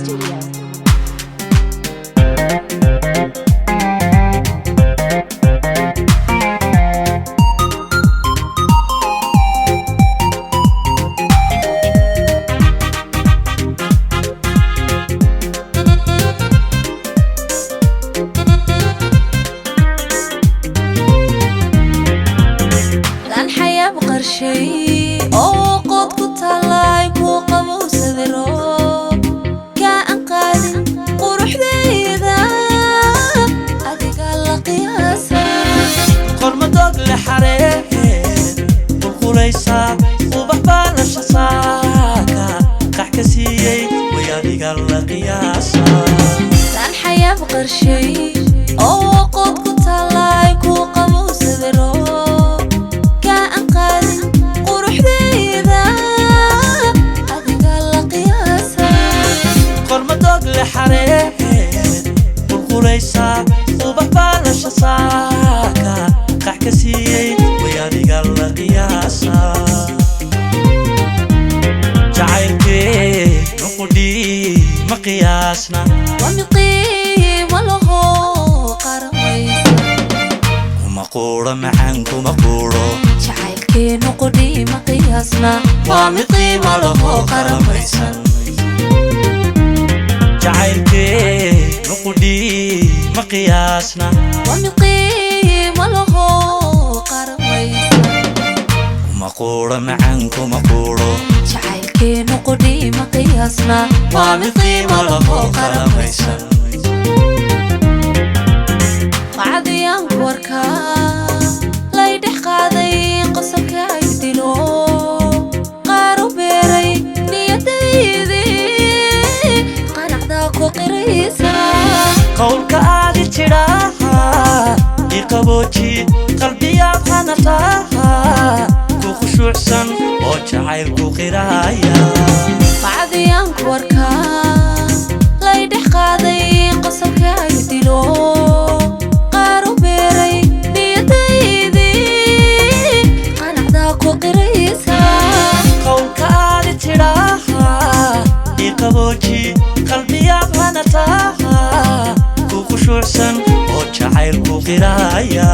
Studio. Lan xayaab qarshay oo qood ku tallaay kuu qabowsaday roob kaa aan qaadin quruxdayda adiga la qiyaasa. Qormadoog le xareed qulqulaysaa, ubax baalasha saaka qax ka siiyey, way adiga la qiyaasaa. Lan xayaab qarshay oo qood ku tallaay kuu qabowsaday roob kaa aan qaadin quruxdayda adiga la qiyaasa. Qormadoog le xareed qulqulaysaa, ubax baalasha saaka qax ka siiyey, way adiga la qiyaasaa. Jacaylkee nuqudhii ma qiyaasna. Waa mid qiimo laho qaramaysa. Kuma quuro macaan, kuma quuro. Jacaylkeenu qudhii ma qiyaasna. Waa mid qiimo laho qaramaysan. Jacaylkee nuqudhii ma qiyaasna. Waa mid qiimo laho qaramaysan. Kuma quuro macaan, kuma quuro. Jacaylkeenu qudhii ma qiyaasna. Waa mid qiimo laho qaramaysan. Qacdiyaan ku arkaa lay dhex qaaday, qosolka ay dilo qaar u beeray niyadaydii qanacdaa ku qiraysa. Qowlka aadi jidhaaha iqabooji, qalbiyaad hanataaha ku khushuucsan oo jacaylku qiraaya. Qacdiyaan ku arkaa lay dhex qaaday, qosolka ay dilo qaar u beeray niyadaydii qanacdaa ku qiraysa. Qowlka aadi jidhaaha iqabooji, qalbiyaad hanataaha ku khushuucsan oo jacaylku qiraaya.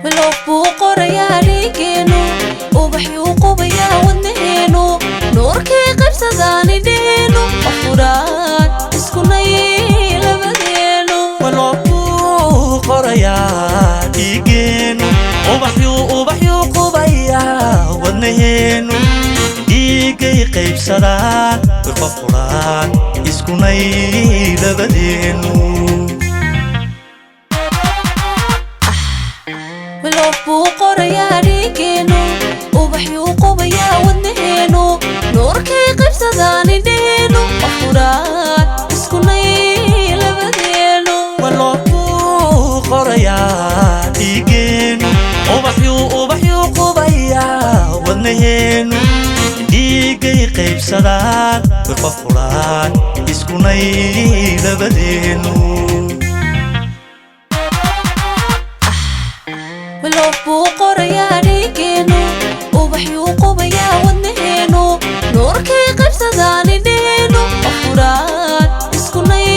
Biloof buu qorayaa dhiigeenu, ubaxyuu qubayaa wadnaheenu, nuurkay qaybsadaan idheenu, qof furaan iskunay labadeenu. Waloo buu qorayaa dhiigeenu, ubaxyuu ubaxyuu qubayaa wadnaheenu, dhiiggay qaybsadaan qof quraan iskunay labadeenu. Biloof buu qorayaa dhiigeenu, ubaxyuu qubayaa wadnaheenu, nuurkay qaybsadaan idheenu, qof furaan iskunay labadeenu. Waloo buu qorayaa dhiigeenu, ubaxyuu ubaxyuu qubayaa wadnaheenu, dhiiggay qaybsadaan qof quraan iskunay labadeenu. Biloof buu qorayaa dhiigeenu, ubaxyuu qubayaa wadnaheenu, nuurkay qaybsadaan idheenu, qof furaan iskunay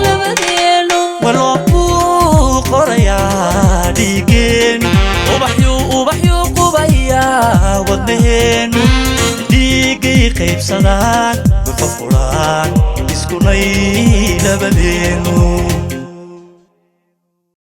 labadeenu. Waloo buu qorayaa dhiigeenu, ubaxyuu ubaxyuu qubayaa wadnaheenu, dhiiggay qaybsadaan qof quraan iskunay labadeenu.